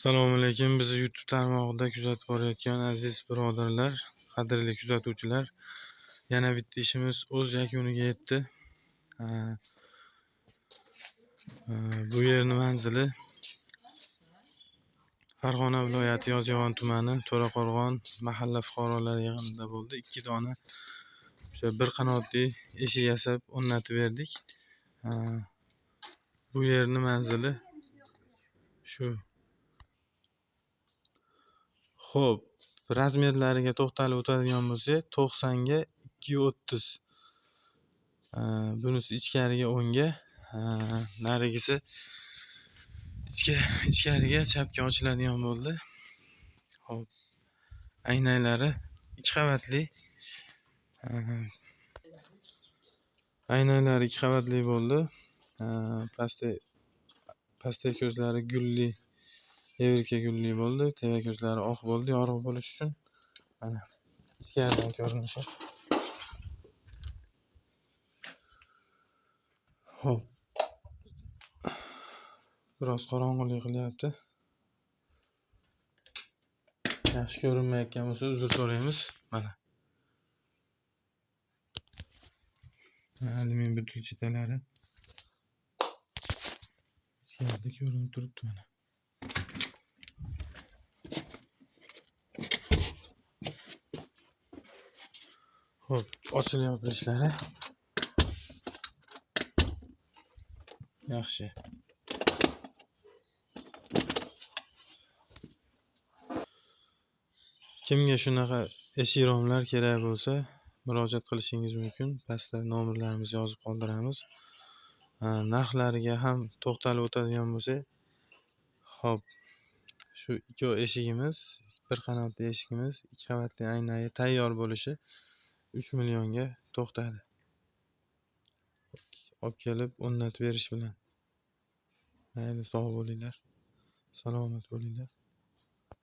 Assalomu alaykum. Bizni YouTube tarmog'ida kuzatib borayotgan aziz birodarlar, qadrli kuzatuvchilar. Yana bitta ishimiz o'z yakuniga yetdi. Bu yerning manzili Farg'ona viloyati Yozyovon tumani To'raqo'rg'on mahalla fuqarolar yig'inida bo'ldi. 2 dona o'sha bir qanotli eshik yasab o'rnatib berdik. Bu yerning manzili shu. Xo'p, razmerlariga to'xtalib o'tadigan bo'lsak, 90 ga 230. Bunisi ichkariga 10 ga, narigisi ichkariga chapga ochiladigan bo'ldi. Xo'p, aynaklari 2 qavatli. Aynaklari 2 qavatli bo'ldi. Pastda ko'zlari gulli, evrika gulli bo'ldi. Tepa ko'zlari oq bo'ldi, yorug' bo'lish uchun. Mana ichkaridan ko'rinishi. Xo'p. Biroz qorong'ulik qilyapti. Yaxshi ko'rinmayotgan bo'lsa uzr so'raymiz. Mana. Alyumin butulchitalari ichkarida ko'rinib turibdi mana. Xo'p, ochilib yopilishlari yaxshi. Kimga shunaqa eshik romlar kerak bo'lsa, murojaat qilishingiz mumkin. Pastda nomerlarimizni yozib qoldiramiz. Narxlariga ham to'xtalib o'tadigan bo'lsak, xo'p, shu ikki eshigimiz, bir qanotli eshigimiz, 2 qavatli aynagi tayyor bo'lishi 3 millionga to'xtadi. Olib kelib o'rnatib berish bilan. Mayli, sog' bo'linglar. Salomat bo'linglar.